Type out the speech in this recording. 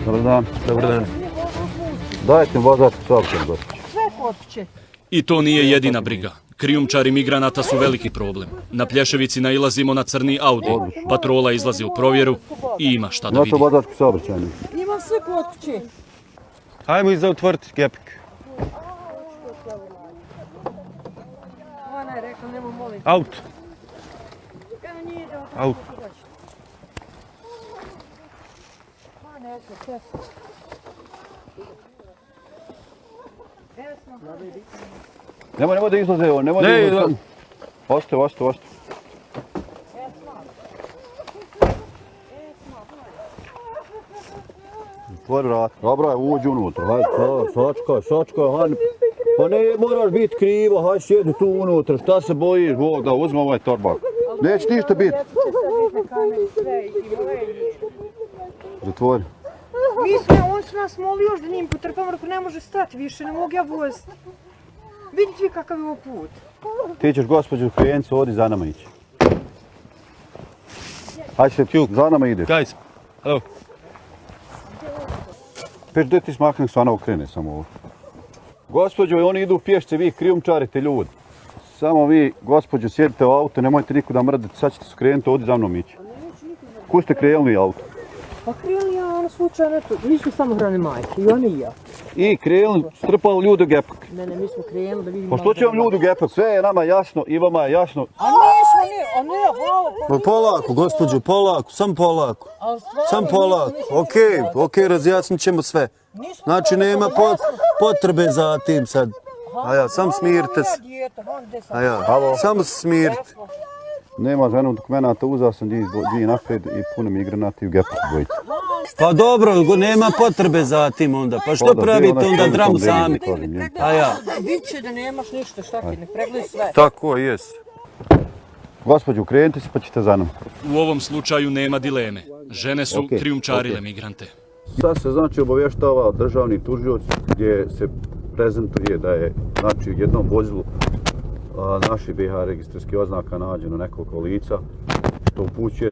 Dobar dan. Dobar dan. Dajte mi vozačku saopćenje, gospođo. Sve kod kuće. I to nije jedina briga. Krijumčari migranata su veliki problem. Na Plješevici nailazimo na crni Audi. Patrola izlazi u provjeru i ima šta da vidi. Imate vozačku saobraćajnu? Imam sve kod kuće. Hajmo iza otvoriti gepik. Ona je rekla, nemo molim. Auto. Evo nije da Auto. Nemoj da izlaze ovo, nemoj da Ne, izlaze. Ošte. Otvori vrat. Dobro je, uđi unutra. Hajde, sačkaj, hajde. Pa ne moraš biti krivo, hajde sjedi tu unutra. Šta se bojiš, Bog da uzme ovaj torbak. Neće ništa biti. Zatvori. On su nas molio još da njim potrpamo, ako ne može stati više, ne mogu ja voziti. Vidite vi kakav je ovo put. Ti ćeš gospođu Krijencu, odi za nama ići. Hajde se, za nama ideš. Guys, hello. Peš gdje ti smaknem s ona okrene samo ovo. Gospođo, oni idu pješce, vi krijumčarite ljudi. Samo vi, gospođo, sjedite u auto, nemojte nikuda mrdati, sad ćete skrenuti, odi za mnom ići. Kud ste krenuli auto? Pa krenuli ja, ono slučajno, mi smo samo hrane majke, i oni i ja. I krenuli, strpali ljudi u gepak. Ne, mi smo krenuli da vidimo... Pa što će vam ljudi u gepak? Sve je nama jasno i vama je jasno. A nismo, hvala. Polako, gospođo, polako, sam polako. Sam polako, okej, razjasnit ćemo sve. Znači, nema potrebe za tim sad. A ja, sam smirite se. A ja, samo se smirite. Nema ženu dokumenta, uzao sam dvije napred i puno mi granati u gepak dvojice. Pa dobro, nema potrebe za tim onda. Pa što pravite onda dramu sami? A ja. Vidit će da nemaš ništa, šta ti, ne pregledaj sve. Tako, jes. Gospođo, krenite se pa ćete za nam. U ovom slučaju nema dileme. Žene su krijumčarile migrante. Sad se znači obavještava državni tužioc gdje se prezentuje da je znači u jednom vozilu naših BiH registarskih oznaka nađeno nekoliko lica što upućuje